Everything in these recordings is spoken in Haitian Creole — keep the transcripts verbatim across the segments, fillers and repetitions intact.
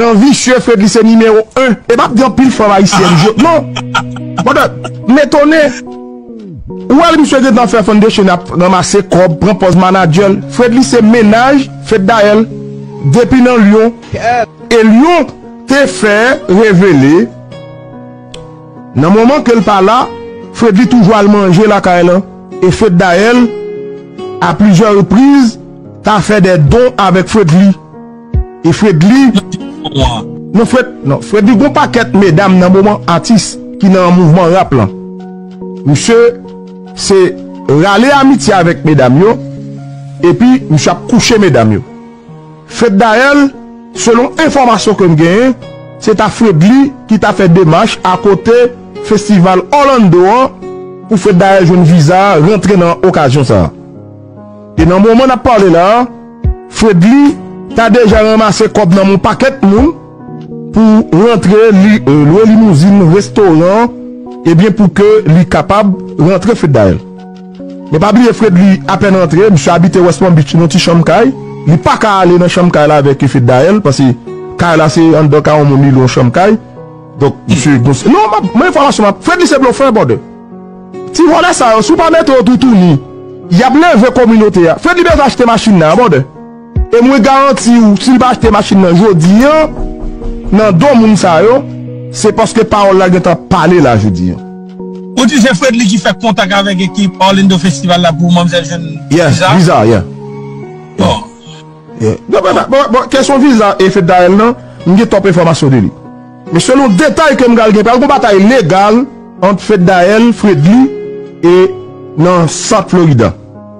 Yon visye, Fredly se nimewo en. E m ap di anpil fanm ayisyèn jodi non. Brother, m etone. Ou wè misye gentan fè foundation ap ranmase kòb, pran pòz manager. Fredly se mennaj Feddaelle depi nan Lyon. E Lyon te fè revele, nan moman ke l pa la, Fredly toujou al manje lakay lan. E Feddaelle, a plizyè repriz, ta fè de don avèk Fredly. E Fredly, non, Fred, non, Fredly gon pakèt medam nan moman, atis ki nan mouvman rap lan. Misye se rale amitye avèk medam yo, epi misye ap kouche medam yo. Feddaelle, selon enfòmasyon ke m genyen, se ta Fredly ki ta fè demach akote festival Orlando an pou Feddaelle jwenn viza rantre nan okazyon sa a. E nan moman n ap pale la a, Fredly ta deja ranmase kòb nan men yon pakèt moun pou rantre, li, e, lwe limouzin, restoran, ebyen pou ke li kapab rantre Feddaelle. Men pa bliye Fredly apèn rantre, misye abite West Palm Beach, nan ti chanm kay. Li pa ka ale nan chanm kay la avèk Feddaelle, paske kay la se anndan kay yon moun li lwe yon chanm kay. Donk, misye, non, m ap, mwen enfòmasyon m ap, Fredly se blofè, brother. Ti vòlè sa yo, si w pa mete yo toutouni, y ap leve kominote a. Fredly bezwen achte machin nan, brother. E mwen garanti w, si l pa achte machin nan jodi an, nan do moun sa yo, se paske pawòl la gentan pale la jodi an. Ou di se Fredly ki fè kontak avèk ekip Orlando Festival la pou manmzèl jwenn, yeah, viza, viza, yeah. Bon. Yeah. Bon, bon, bon, bon, kesyon viza e Feddaelle nan, m gen twòp enfòmasyon de li. Men selon detay ke m pral gen, pral gon batay legal ant Feddaelle, Fredly e nan South Florida.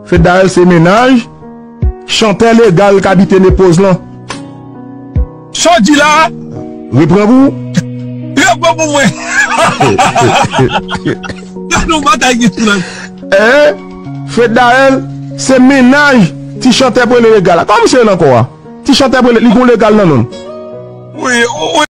Feddaelle se mennaj chantè legal k abite Nepoz lan. Sa w di la a? Repran pou ou. Repran pou mwen. Gade yon batay ki sou la. Eh, Feddaelle se mennaj ti chantè prele legal la. Kòman se rele ankò a? Ti chantè prele, li gon legal nan non l. Wi, wi.